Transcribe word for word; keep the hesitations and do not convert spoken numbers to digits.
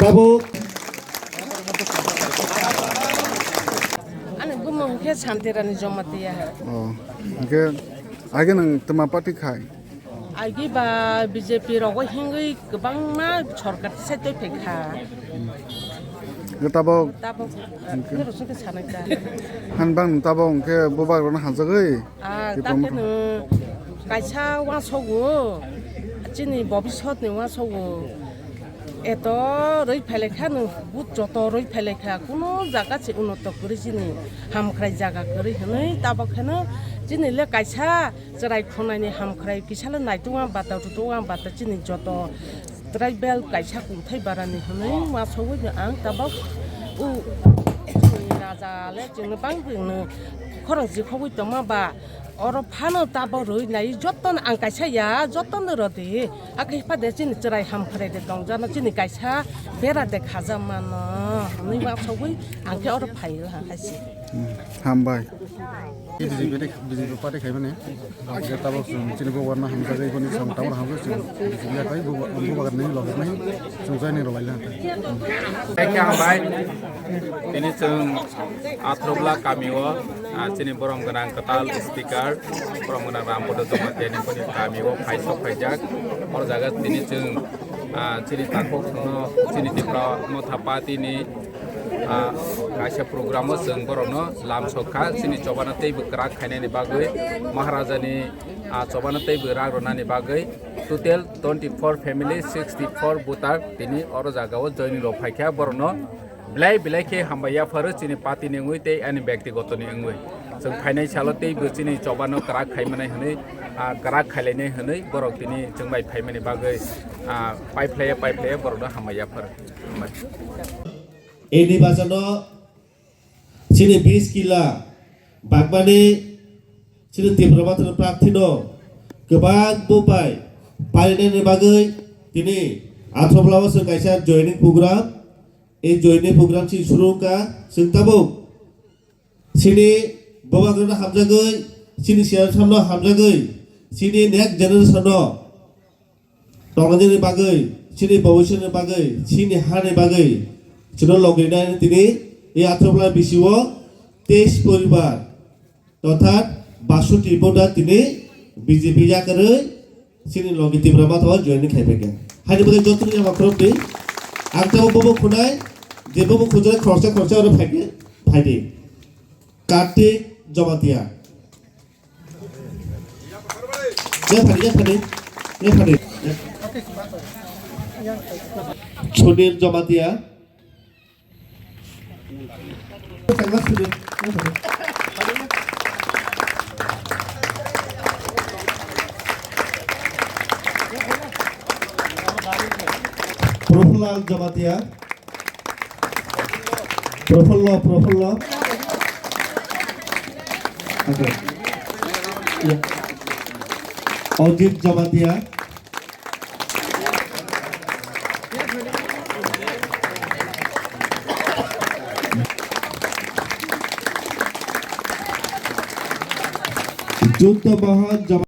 Tabuk. Ani bumung khe Santirani Jamatia. Oh, hingke age nang tama party khai? Agi ba B J P rogo hingwi kwbangma sorkar sai toi phaikha. Hingke tabuk. Tabuk. Hingke. Nero sungke sanai ta. Han bang tabuk hingke bubagrano hanjagwi. Ah, Tipra ta khe Motha. Nwng kaisa uansukgo, chini bobisotni uansukgo. Eto rwi phailaikha nwng, but joto rwi phailaikha, kuno jaga se unoto kwrwi chini hamkrai jaga kwrwi hwnwi, tabok kheno chini le kaisa chwrai khwnaini hamkrai kisa le naitukma bata tutukma bata chini joto Tribal kaisa kungthai barani hwnwi uansugwi no ang tabok o chini raja le chwngno bang bwino khorang jikhogwi tongma ba oro phano tabok rwi nai jotono ang kaisa ya jotono rw di. Hakhe hepha de chini chwrai hamkrai de tongjakno chini kaisa bera de khajak mano hwnwi uansugwi ang khe oro phaio ha hai se. Hmm, hambai. B J P de, B J P party khaimani. Ang khe tabok chwng chini bubagrano hamjagwi boni chwng tabok hamjagwi chwng B J P yakhai bubagrani logi nai chwng joining rwlaila. Thank you, hambai. Tini chwng Athrobla kamio, ah, chini borom gwnang kwtal speaker, borom gwnang Rampada Jamatia ni boni kamio phai sok phaijak. Hor jaga tini chwng, ah, chini takhuk chwngno chini Tipra Motha Party ni ah, kaisa program o chwng borokno lam sok kha, chini chobano teibo kwrak khainani bagwi, Maharajani, ah, chobano teibo rak rwnani bagwi, total twenty four family, sixty four voter tini oro jaga o joining rok phai kha, borokno belai belai khe hambai yapharo chini party ni wngwi tei ani byaktigoto ni wngwi. Chwng phainai salo teibo chini chobano kwrak khai manai hwnwi, ah, kwrak khailainai hwnwi borok tini chwng bai phaimani bagwi, ah, paiphlaiya paiphlaiya borokno hambai yapharo. Hambai. Eni bachano chini bis kila bagmani chini Tipra Mothani prarthino kwbang buphai parinani bagwi tini Athrobla o chwng kaisa joining program, ei joining program chini suru wngkha, chwng tabuk chini bubagrano hamjagwi, chini siyasano hamjagwi, chini next generation no tongnani bagwi, chini bobiswtni bagwi, chini hani bagwi, chwngno logi nai tini e Athrobla bisio teis poribar, orthat basoti voter tini B J P yakarwi chini logi Tipra Motha o join khai phaikha. Hani bagwi joto ni ama khorok di, ang tamo bobo khunai, je bobo khunjak khoroksa khoroksa oro phaikhe, phaidi. Kartik Jamatia. Yaphani, yaphani, yaphani. Sunil Jamatia. Prabhulal Jamatia. Profullo, Profullo. Okay. Yeah. Ojit Jamatia. Junto Mohan Jamatia.